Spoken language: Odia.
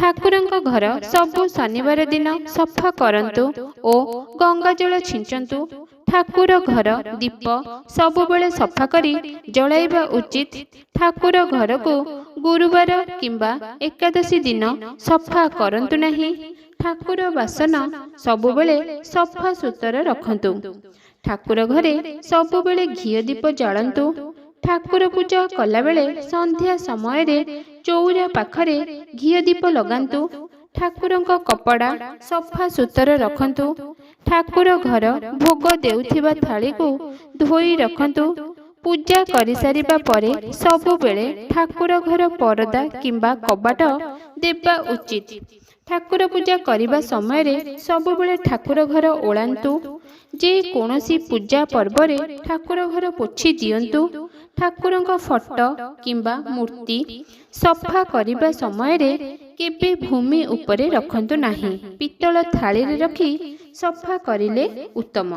ଠାକୁରଙ୍କ ଘର ସବୁ ଶନିବାର ଦିନ ସଫା କରନ୍ତୁ ଓ ଗଙ୍ଗାଜଳ ଛିଞ୍ଚନ୍ତୁ। ଠାକୁର ଘର ଦୀପ ସବୁବେଳେ ସଫା କରି ଜଳାଇବା ଉଚିତ। ଠାକୁର ଘରକୁ ଗୁରୁବାର କିମ୍ବା ଏକାଦଶୀ ଦିନ ସଫା କରନ୍ତୁ ନାହିଁ। ଠାକୁର ବାସନ ସବୁବେଳେ ସଫା ସୁତୁରା ରଖନ୍ତୁ। ଠାକୁର ଘରେ ସବୁବେଳେ ଘିଅ ଦୀପ ଜାଳନ୍ତୁ। ଠାକୁର ପୂଜା କଲାବେଳେ ସନ୍ଧ୍ୟା ସମୟରେ ଚଉରା ପାଖରେ ଘିଅ ଦୀପ ଲଗାନ୍ତୁ। ଠାକୁରଙ୍କ କପଡ଼ା ସଫା ସୁତୁରା ରଖନ୍ତୁ। ଠାକୁର ଘର ଭୋଗ ଦେଉଥିବା ଥାଳିକୁ ଧୋଇ ରଖନ୍ତୁ। ପୂଜା କରିସାରିବା ପରେ ସବୁବେଳେ ଠାକୁର ଘର ପରଦା କିମ୍ବା କବାଟ ଦେବା ଉଚିତ। ଠାକୁର ପୂଜା କରିବା ସମୟରେ ସବୁବେଳେ ଠାକୁର ଘର ଓଳାନ୍ତୁ। ଯେ କୌଣସି ପୂଜା ପର୍ବରେ ଠାକୁର ଘର ପୋଛି ଦିଅନ୍ତୁ। ଠାକୁରଙ୍କ ଫଟୋ କିମ୍ବା ମୂର୍ତ୍ତି ସଫା କରିବା ସମୟରେ କେବେ ଭୂମି ଉପରେ ରଖନ୍ତୁ ନାହିଁ। ପିତ୍ତଳ ଥାଳିରେ ରଖି ସଫା କରିଲେ ଉତ୍ତମ।